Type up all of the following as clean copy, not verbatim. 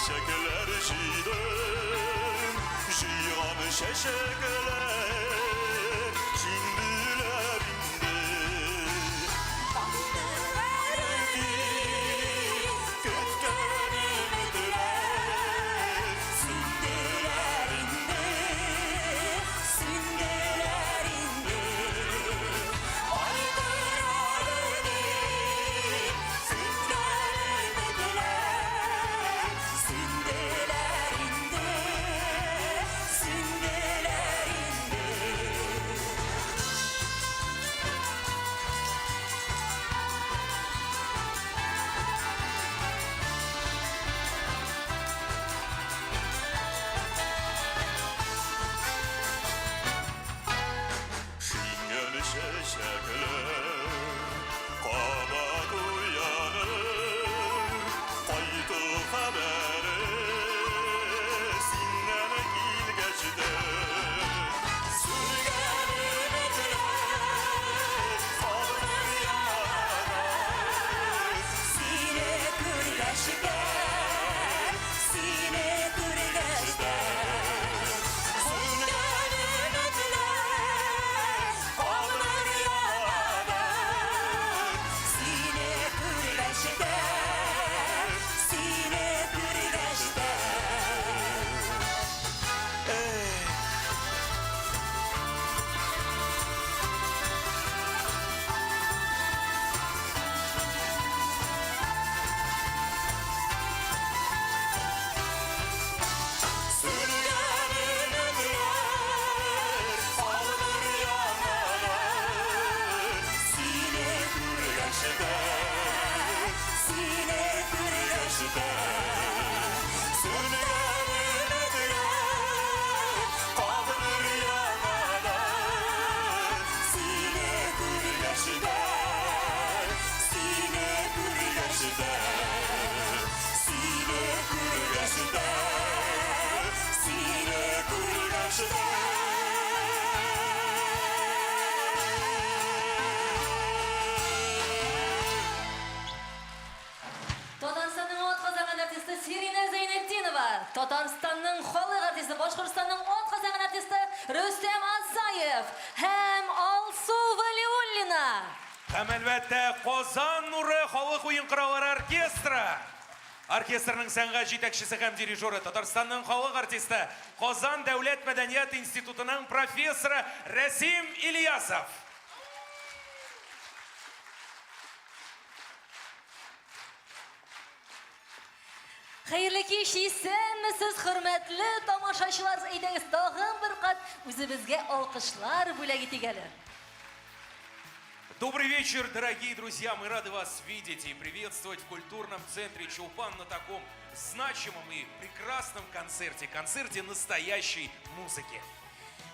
Чәчәкләр җыйдым, җыйган чәчәкләр шиңделәр инде. Көткән өметләр Сүнделәр инде, сүнделәр инде. Кайтыр әле дип, сүнгән өметләр Сүнделәр инде, сүнделәр инде. Шиңгән чәчәкләр кабат уяныр, Кайту хәбәре синнән килгәч тә. Сүнгән өметләр кабер янар. Сине күргәч тә, сине күргәч тә, Сүнгән өметләр кабер янар. Сине күргәч тә, сине күргәч тә. Сүнгән өметләр кабер янар. Сине күргәч тә, сине күргәч тә, Сүнгән өметләр кабер янар. Сине күргәч тә, сине күргәч тә, сине күргәч тә, сине күргәч тә. Татарстанның атказанган артисты Сирина Зәйнетдинова, Татарстанның халык артисты, Башкортстанның атказанган артисты Рөстәм Асаев һәм Алсу Вәлиуллина. Һәм әлбәттә, Казан нуры халык уен кораллары оркестры. Оркестрның сәнгать җитәкчесе һәм дирижеры, Татарстанның халык артисты, Казан дәүләт мәдәният институтының профессоры Рәсим Ильясов. Хәерле кич, исәнмесез, хөрмәтле тамашачылар! Әйдәгез, тагын бер кат үзебезгә алкышлар бүләк итик әле. Добрый вечер, дорогие друзья! Мы рады вас видеть и приветствовать в культурном центре Чулпан на таком значимом и прекрасном концерте, концерте настоящей музыки.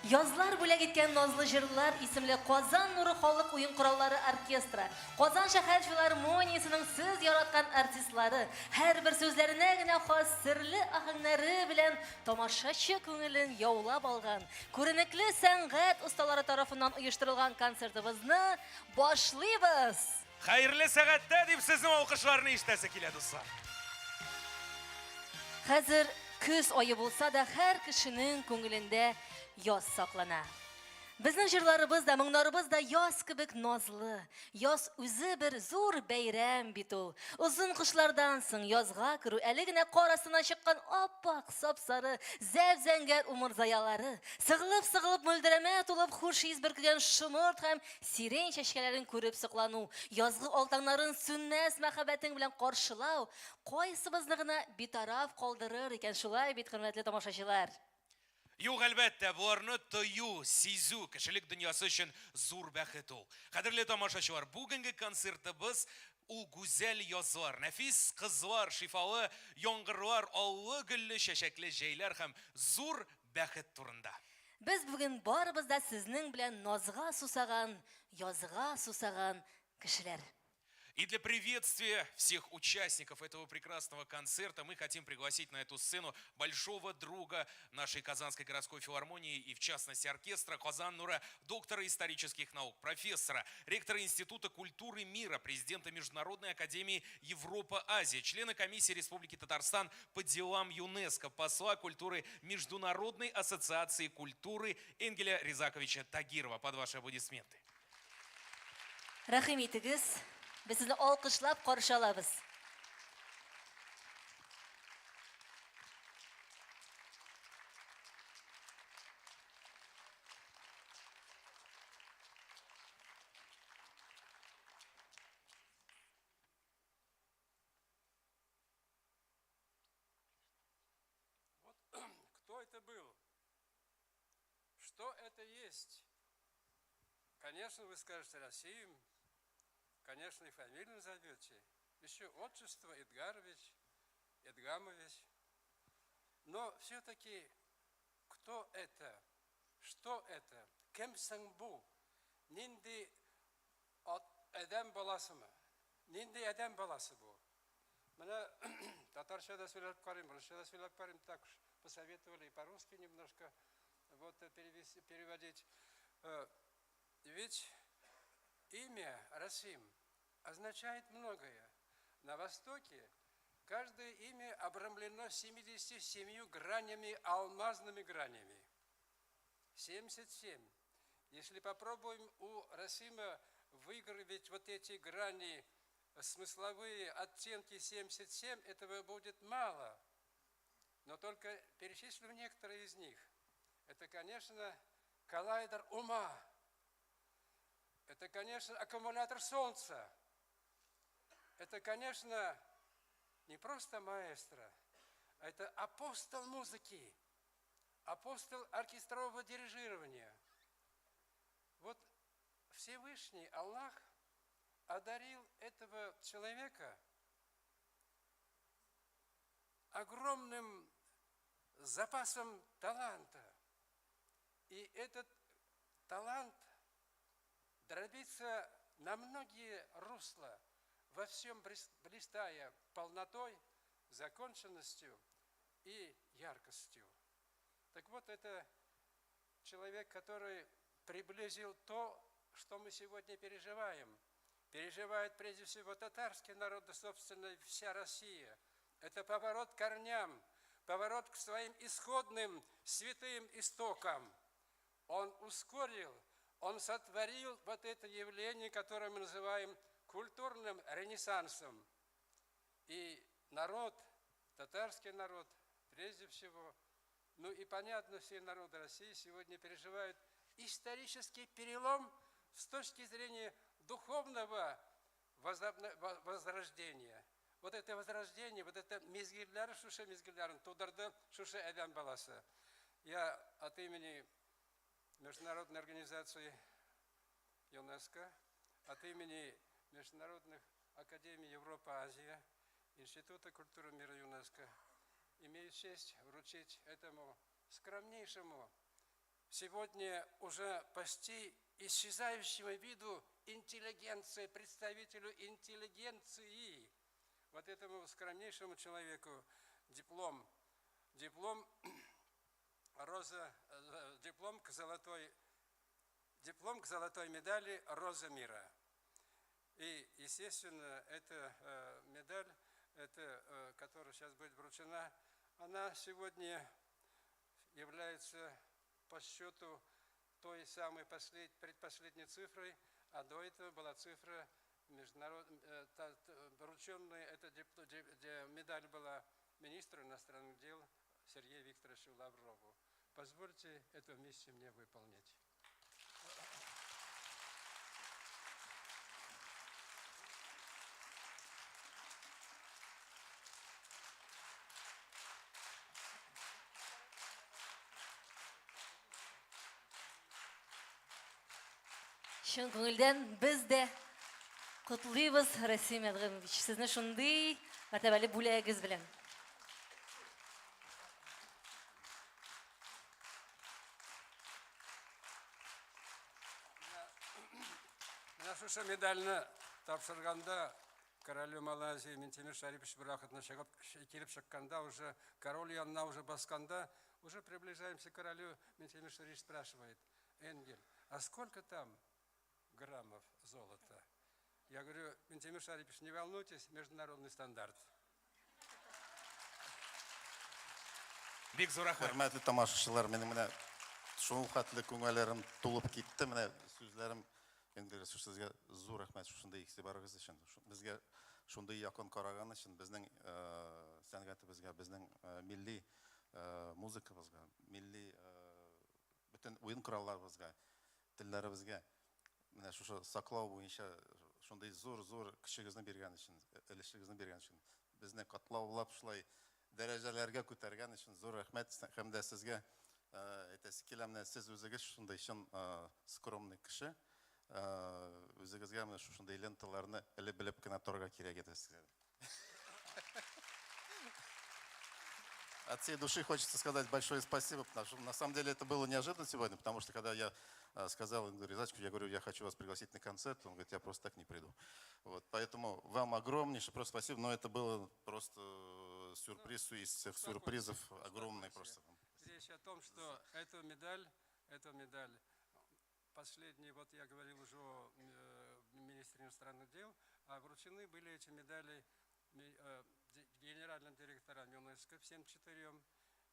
Язлар бүләк иткән назлы җырлар исемле Казан нуры халык уен кораллары оркестры, Казан шәһәр филармониясенең сез яраткан артистлары, һәрбер сүзләренә генә хас серле аһәңнәре белән тамашачы күңелен яулап алган күренекле сәнгать осталары тарафыннан оештырылган концертыбызны башлыйбыз! Хәерле сәгатьтә дип сезнең алкышларны ишетәсе килә, дуслар. Хәзер көз ае булса да, һәр кешенең күңелендә яз саклана. Безнең җырларыбыз да, моңнарыбыз да яз кебек назлы. Яз үзе бер зур бәйрәм бит ул. Озын кышлардан соң язга керү, әле генә кар астыннан чыккан ап-ак, сап-сары, зәп-зәңгәр умырзаялары, сыгылып-сыгылып мөлдерәмә тулып хуш ис бөркегән шомырт һәм Сирень чәчкәләрен күреп соклану, язгы алтаңнарын сүнмәс мәхәббәтең белән каршылау кайсыбызны гына битараф калдырыр икән, шулай бит, хөрмәтле тамашачылар? Юк, әлбәттә, боларны тою, сизү, кешелек дөньясы өчен зур бәхет ул. Кадерле тамашачылар, бүгенге концертыбыз ул гүзәл язлар, нәфис кызлар, шифалы яңгырлар, аллы-гөлле чәчәкле җәйләр һәм зур бәхет турында. Без бүген барыбыз да сезнең белән назга сусаган, язга сусаган кешеләр. И для приветствия всех участников этого прекрасного концерта мы хотим пригласить на эту сцену большого друга нашей Казанской городской филармонии и, в частности, оркестра Казан Нура, доктора исторических наук, профессора, ректора Института культуры мира, президента Международной академии Европа-Азия, члена комиссии Республики Татарстан по делам ЮНЕСКО, посла культуры Международной ассоциации культуры Энгеля Резаковича Тагирова. Под ваши аплодисменты. Рәхим итегез, без сезне алкышлап каршы алабыз. Вот кто это был? Что это есть? Конечно, вы скажете Россию, конечно, и фамилию назовете, еще отчество Эдгарович, Эдгамович. Но все-таки кто это? Что это? Кем соң бу? Нинди адәм баласымы? Нинди адәм баласы бу? Менә татарча да сөйләп карыйм, русча да сөйләп карыйм, так уж посоветовали и по-русски немножко вот перевести, переводить. Ведь имя Расим означает многое. На Востоке каждое имя обрамлено 77 гранями, алмазными гранями. 77. Если попробуем у Расима выгравить вот эти грани, смысловые оттенки 77, этого будет мало. Но только перечислю некоторые из них. Это, конечно, коллайдер ума. Это, конечно, аккумулятор солнца. Это, конечно, не просто маэстро, а это апостол музыки, апостол оркестрового дирижирования. Вот Всевышний Аллах одарил этого человека огромным запасом таланта. И этот талант дробится на многие русла, во всем блистая полнотой, законченностью и яркостью. Так вот, это человек, который приблизил то, что мы сегодня переживаем. Переживает прежде всего татарский народ, да, собственно, вся Россия. Это поворот к корням, поворот к своим исходным святым истокам. Он ускорил, он сотворил вот это явление, которое мы называем культурным ренессансом. И народ, татарский народ, прежде всего, ну и понятно, все народы России сегодня переживают исторический перелом с точки зрения духовного возрождения. Вот это возрождение, вот это мизгелләр, шушы мизгелләрен тудырды шушы адәм баласы. Я от имени Международной организации ЮНЕСКО, от имени Международных Академий Европа-Азия, Института культуры мира ЮНЕСКО, имею честь вручить этому скромнейшему, сегодня уже почти исчезающему виду интеллигенции, представителю интеллигенции, вот этому скромнейшему человеку диплом, диплом роза, диплом к золотой медали «Роза мира». И, естественно, эта медаль, которая сейчас будет вручена, она сегодня является по счету той самой предпоследней цифрой, а до этого была цифра врученная, эта медаль была министру иностранных дел Сергею Викторовичу Лаврову. Позвольте эту миссию мне выполнить. Чын күңелдән без дә котлыйбыз, Расим Әдгамович, сезне шундый мәртәбәле бүләгегез белән. Менә шушы медальне тапшырганда Королю Малайзии Минтимер Шарипович бервакытны чыгып, килеп чыкканда уже король янына уже басканда, уже приближаемся к королю, Минтимер Шарипович спрашивает: «Энгель, а сколько там граммов золота?» Я говорю: «Минтимер Шарипович, не волнуйтесь, международный стандарт». Бик зур рәхмәт. Хөрмәтле тамашачылар, минем менә шул хәтле күңелләрем тулып китте. Менә сүзләрем инде сезгә зур рәхмәт шушындый игътибарыгыз өчен. Безгә шундый якын караган өчен, безнең сәнгатебезгә, безнең милли музыкабызга, милли бөтен уен коралларыбызга, телләребезгә менә шушы саклау буенча шундый зур-зур көчегезне биргән өчен, өлешегезне биргән өчен, безне катлаулап шулай дәрәҗәләргә күтәргән өчен зур рәхмәт. Һәм дә сезгә әйтәсе килә, менә сез үзегез шундый чын скромный кеше. Үзегезгә менә шушындый ленталарны элеп белеп кенә торырга кирәк иде сезгә. От всей души хочется сказать большое спасибо, потому что на самом деле это было неожиданно сегодня, потому что когда я сказал Энгелю Ризатовичу, я говорю, я хочу вас пригласить на концерт, он говорит, я просто так не приду. Вот, поэтому вам огромнейшее просто спасибо, но это было просто сюрприз из всех сюрпризов, огромный просто. Речь о том, что эту медаль, последний, вот я говорил уже о министре иностранных дел, а вручены были эти медали генеральным директорам ЮНЕСКО, всем четырем,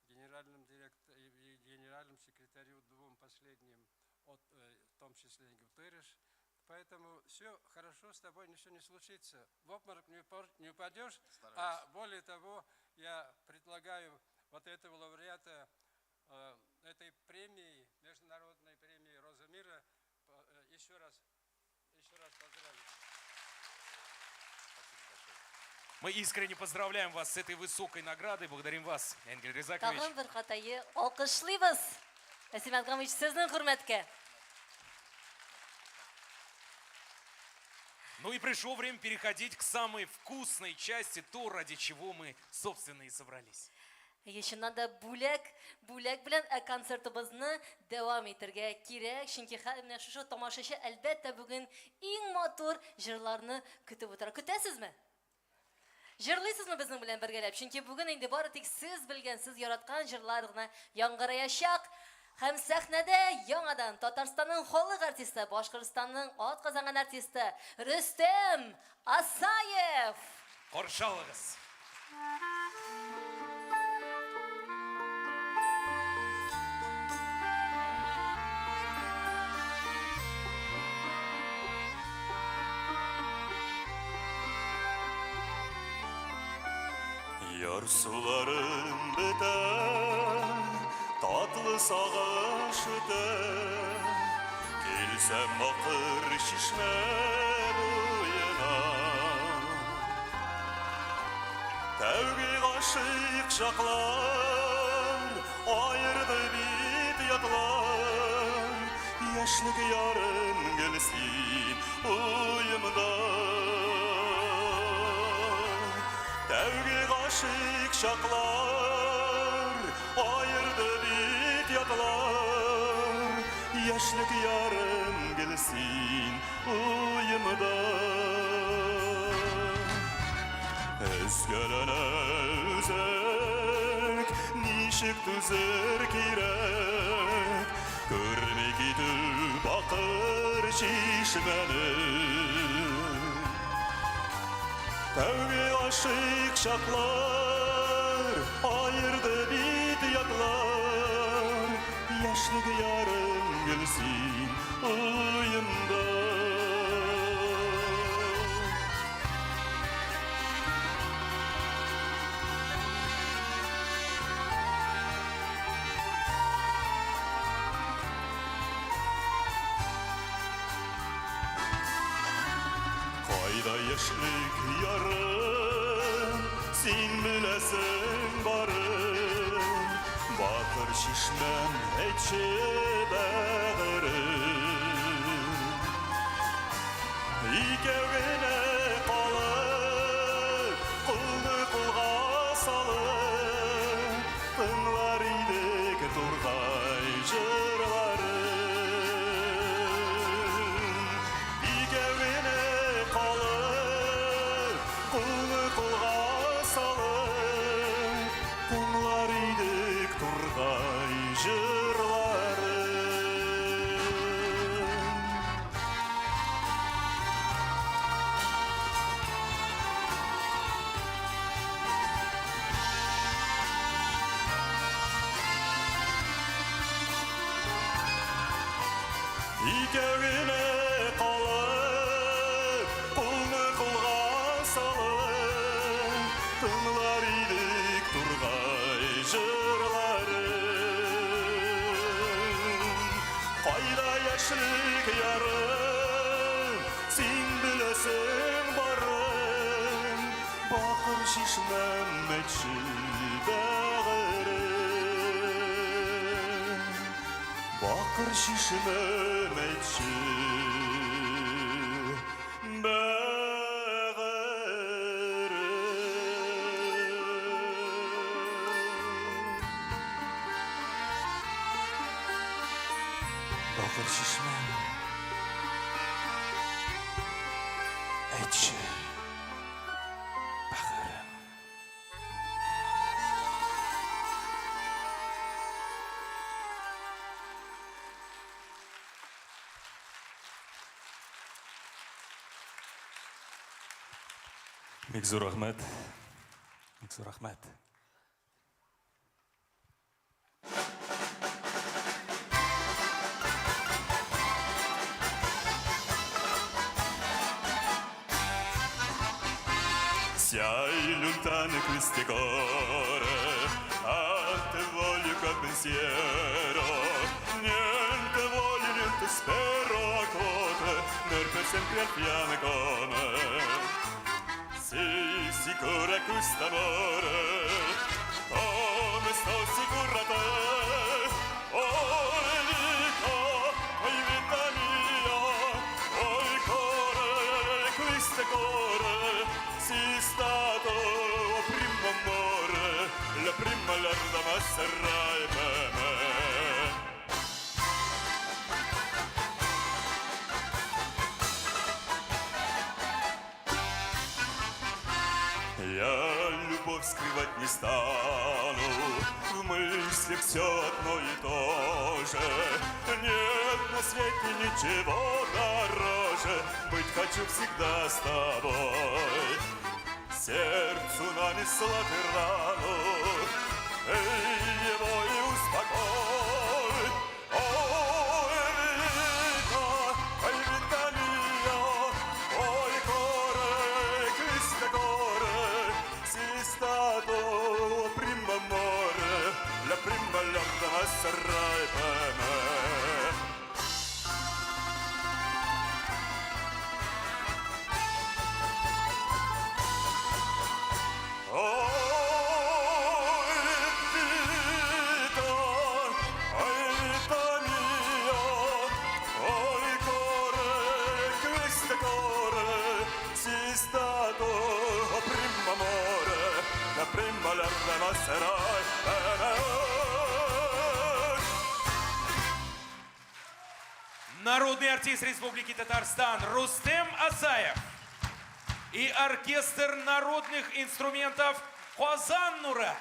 генеральным директор, и генеральным секретарю двум последним, в том числе и Гутерреш. Поэтому все хорошо, с тобой ничего не случится. В обморок не упадешь. Стараюсь. А более того, я предлагаю вот этого лауреата этой премии, международной премии «Роза мира», еще раз поздравить. Мы искренне поздравляем вас с этой высокой наградой. Благодарим вас, Энгель Ризакович. Тагын бер кат алкышлыйбыз. Рәсим Әдгамович, сезнең хөрмәткә. Ну и пришло время переходить к самой вкусной части, то, ради чего мы, собственно, и собрались. Әйе, чыннан да бүләк, бүләк белән концертыбызны дәвам итәргә кирәк, чөнки менә шушы тамашачы әлбәттә бүген иң матур җырларны көтеп утыра. Көтәсезме? Җырлыйсызмы безнең белән бергәләп? Чөнки бүген инде бары тик сез белгән, сез яраткан җырлар гына яңгыраячак. Һәм сәхнәдә яңадан Татарстанның халык артисты, Башкортстанның атказанган артисты Рөстәм Асаев. Каршы алыгыз. Ярсуларым бетә, татлы сагыш үтә. Килсәм Бакыр чишмә буена. Тәүге гашыйк чаклар, аерды бит ятлар. Яшьлек ярым гел син уемда. Тәүге гашыйк чаклар, аерды бит ятлар. Яшьлек ярым гел син уемда. Өзгәләнә үзәк, ничек түзәр кирәк? Күрми китү Бакыр чишмәне. Тәүге гашыйк чаклар, аерды бит ятлар. Яшьлек ярым гел син уемда. Кайда яшьлек ярым, син беләсең барын. Бакыр чишмәм, әйтче бәгырем. Икәү генә калып, кулны кулга салып, тыңлар идек тургай җырларын. Икәү генә калып, Син беләсең барын, Бакыр чишмәм, әйтче, бәгырем. Бакыр чишмәм, әйтче, бәгырем. Бакыр чишмәм, әйтче, бәгырем. Бик зур рәхмәт. Бик зур рәхмәт. Sei lontano queste core, a te voglio col pensiero, niente voglio, niente spero a cuore, nel per sempre al fianco me. Sei sicura quest'amore, come sto sicura te, oh vita, oi vita mia, oi cuore, questo cuore, si stato primo amore, la prima larda ma sarai per me. Я любовь скрывать не стану, в мыслях все одно и то же. Нет на свете ничего дороже, быть хочу всегда с тобой. Сердцу нанесла ты рану, эй, его и успокой. Ой, Вита, ой, Вита мia, ой, cuore, questo cuore, sei stato primo amore, la prima lacrima sarai per me. Ой, vita, oi vita mia, oi cuore, questo cuore, sei stato primo amore, la prima lacrima sarai per me. Народный артист Республики Татарстан Рустем Асаев и оркестр народных инструментов Казан Нура.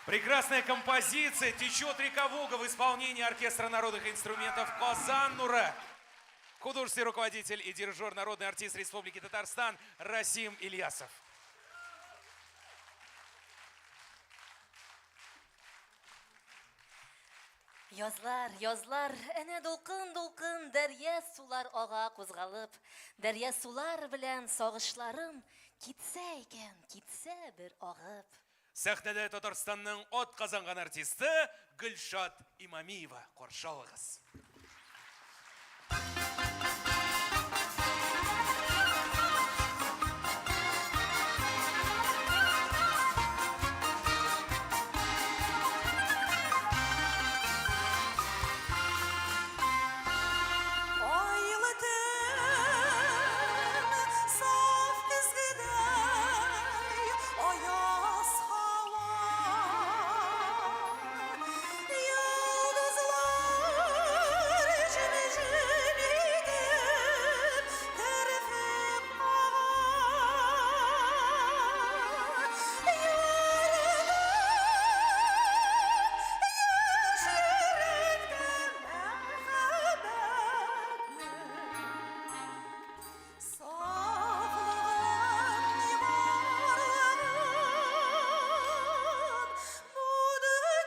Прекрасная композиция «Течет река Волга» в исполнении оркестра народных инструментов «Казан Нура». Художественный руководитель и дирижер, народный артист Республики Татарстан Расим Ильясов. Язлар, язлар, әнә дулкын-дулкын дәрья сулар ага кузгалып, дәрья сулар белән сагышларым китсә икән, китсә бер агып. Сәхнәдә Татарстанның атказанган артисты Гөлшат Имамиева. Каршы алыгыз. Айлы төн, саф көзгедәй аяз һава. Йолдызлар җем-җем итеп керфек кага. Йөрәгем яшь йөрәктә мәхәббәтнең сафлыгын, барлыгын бу дөньяда.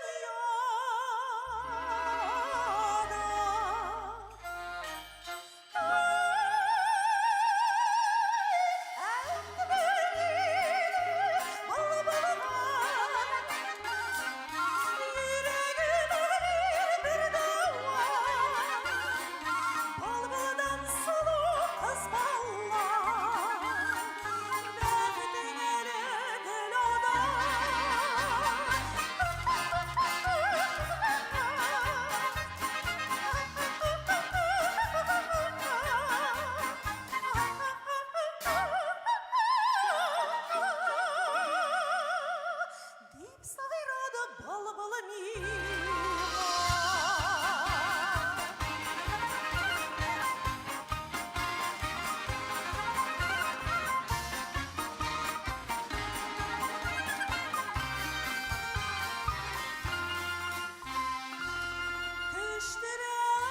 Дип сайрады былбыл миңа. Көчтерәк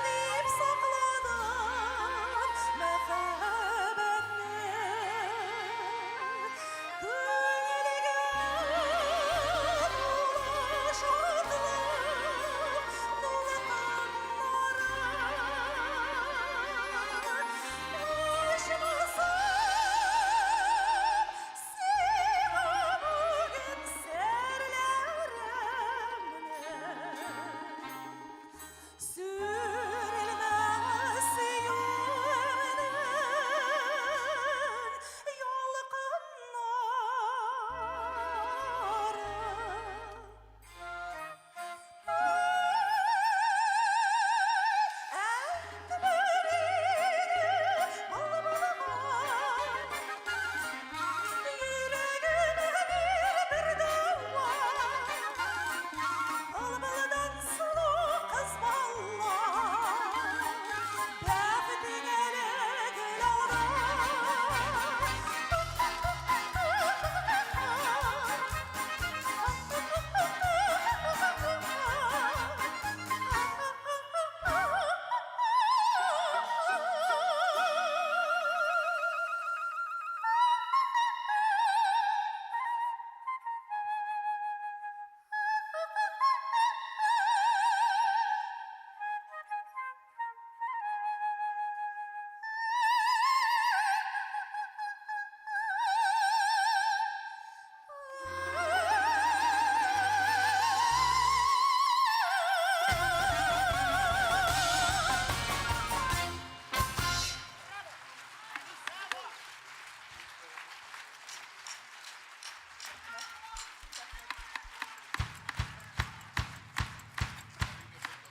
дип сакладым мәхәббәтне. Күңелгә тулы шатлык, дулкыннары. Очмасын сиңа бүген серләремне. Сүрелмәс сөюемнең ялкыннары.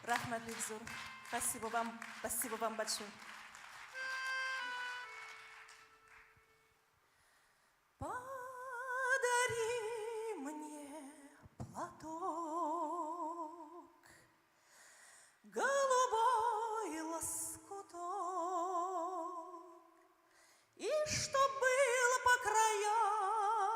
Рәхмәт бик зур. Спасибо вам, спасибо вам большое. Подари мне платок, голубой лоскуток, и чтоб был по краям.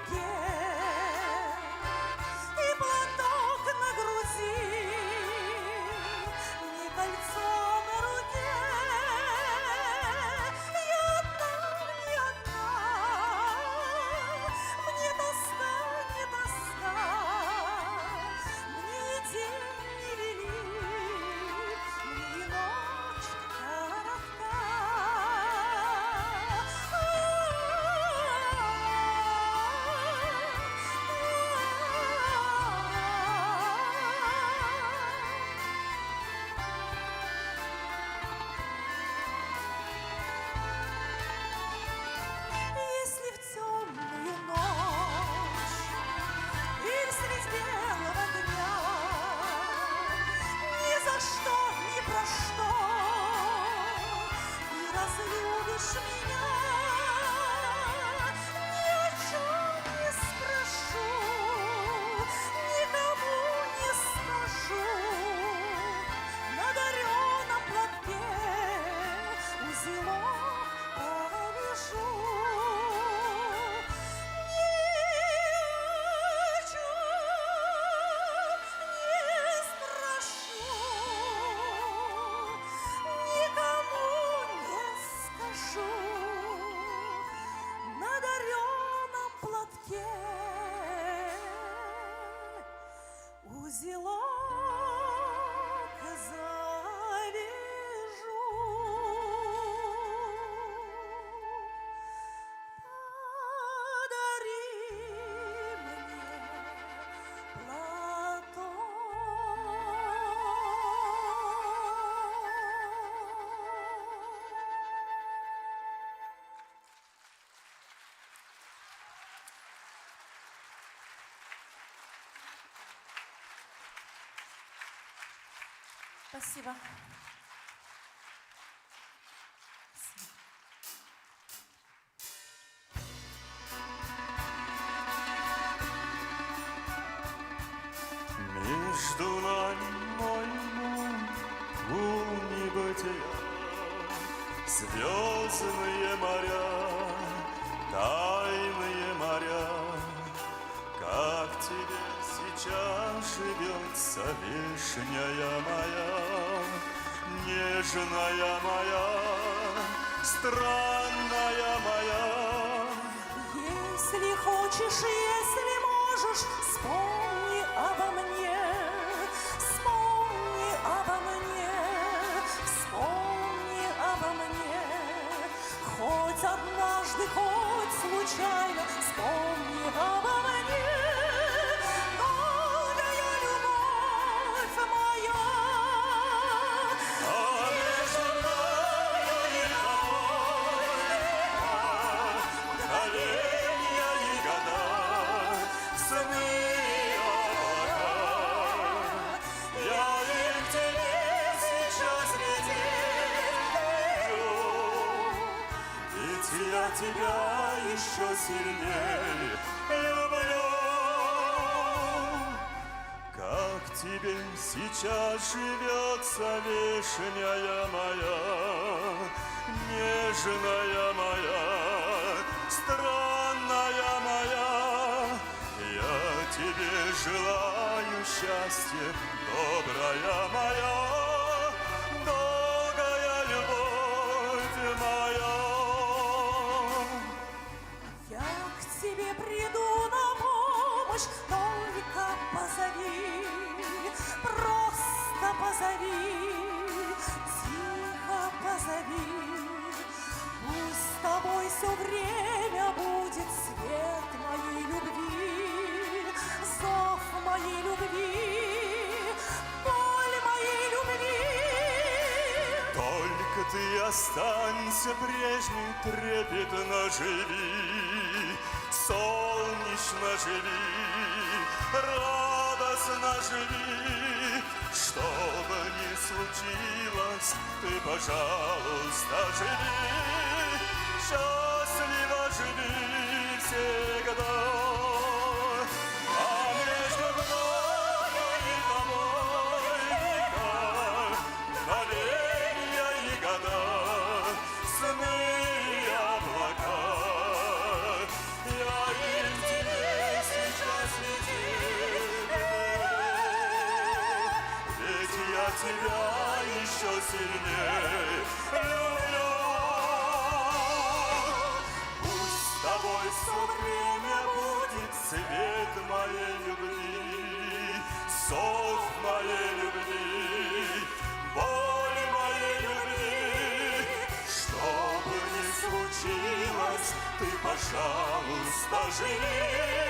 реке И платок на груди, ни кольцо на руке. Я одна, не одна, мне тоска, не тоска, мне и день не велик, мне и ночь коротка. Если в темную ночь или средь белого дня ни за что, ни про что ты разлюбишь меня, ни о чем не спрошу, никому не скажу. На дареном платке узелок повяжу. Ни о чем не спрошу, никому не скажу. На дареном платке узелок завяжу. Подари мне платок. Спасибо. Спасибо. Между нами мой гул небытия, Звездные моря, тайные моря. Как тебе сейчас живется, вишняя моя, нежная моя, странная моя? Если хочешь, если можешь, вспомни обо мне, вспомни обо мне, вспомни обо мне. Хоть однажды, хоть случайно, вспомни обо мне. Долгая любовь моя. А между мною и тобой мгновенья и года, сны и облака. Я их тебе сейчас глядеть, ведь я тебя еще сильнее люблю. Как тебе сейчас живется, вишняя моя, нежная моя, странная моя? Я тебе желаю счастья, добрая моя, долгая любовь моя. Я к тебе приду на помощь, только позови, просто позови, тихо позови. Пусть с тобой все время будет свет моей любви, зов моей любви, боль моей любви. Только ты останься прежней, трепетно живи, солнечно живи, радостно живи. Что бы ни случилось, ты, пожалуйста, живи, счастливо живи всегда. А между мною и тобой века, мгновенья и года, сны и облака. Я их тебе сильней люблю. Пусть с тобой все время будет цвет моей любви, сок моей любви, боль моей любви. Что бы ни случилось, ты, пожалуйста, живи.